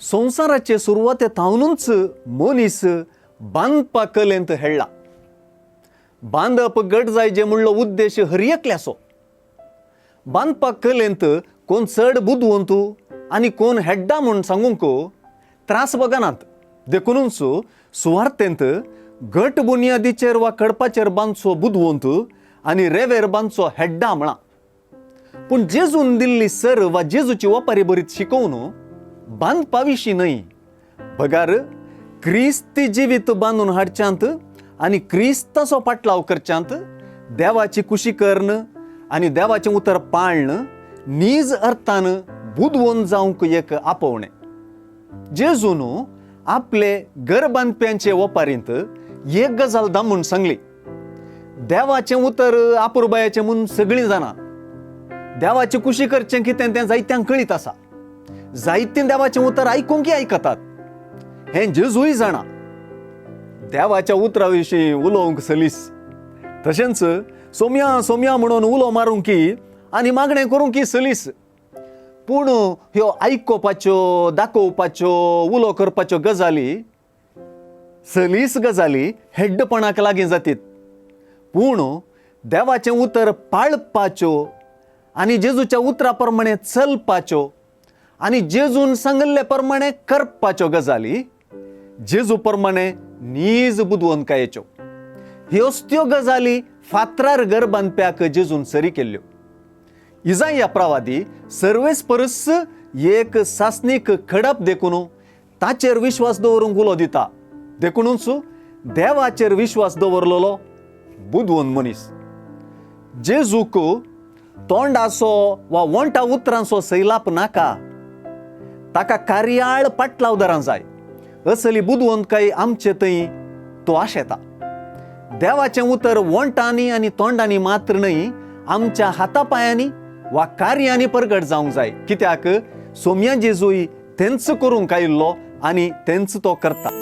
संवसाराचे सुरवाते थावनूच मनीस बांदपा कलेंत हेळ्ळा. बांदप घट जायजे म्हणलो उद्देश हर एकल्याचो. बांदपा कलेंत कोण चड बुदवंत आनी कोण हेड्डा म्हूण सांगूंक त्रास बगनात. देखुनूच सुवार्थेंत घट बुन्यादीचेर वा खडपाचेर बांदचो बुदवंत आनी रेवेर बांदचो हेड्डा म्हळां. पूण जेजून दिल्ली सर वा जेजूची ओपारी बरीत शिकोवन बांदपा विशीं न्हय, बगार क्रिस्ती जिवीत बांदून हाडच्यांत आनी क्रिस्ताचो पाटलाव करच्यांत देवाची कुशी कर्ण आनी देवाचें उतर पाळण नीज अर्थान बुदवंत जावंक एक आपोवणें. जेजून आपले घर बांदप्यांचे ओपारींत एक गजाल दामून सांगली. देवाचें उतर आपुरबायाचें म्हूण सगळीं जाणां. देवाची कुशी करचें कितें तें जायत्यांक कळीत आसा. जायतीं देवाचें उतर आयकूंकय आयकतात हें जेजूय जाणा. देवाच्या उतरा विशीं उलोवंक सलीस, तशेंच सोम्या सोम्या म्हणून उलो मारूंक आनी मागणें करूंक सलीस. पूण ह्यो आयकुपाच्यो, दाखोवपाच्यो, उलो करपाच्यो गजाली सलीस गजाली हेड्डपणाक लागीं जातीत. पूण देवाचें उतर पाळपाच्यो आनी जेजूच्या उतरा प्रमाणे चलपाच्यो आनी जेजून सांगिल्ले प्रमाणे करपाच्यो गजाली जेजू प्रमाणे नीज बुदवंतकायेच्यो. ह्योच त्यो गजाली फातरार घर बांदप्याक जेजून सरी केल्ल्यो. इजाया प्रवादी सर्वेस परस एक सासणीक खडप देखून ताचेर विश्वास दवरूंक उलो दिता. देखुनूच देवाचेर विश्वास दवरलेलो बुदवंत मनीस जेजूक तोंडाचो वा वंटा उतरांचो सैलाप नाका, ताका कार्याळ पाटलावदारां जाय. असली बुदवंतकाय आमचे थंय तो आशेता. देवाचें उतर वंटांनी आनी तोंडांनी मात्र न्हय, आमच्या हातापायांनी वा कार्यांनी परगट जावंक जाय. कित्याक सोम्या जेजूय तेंच करूंक आयिल्लो आनी तेंच तो करता.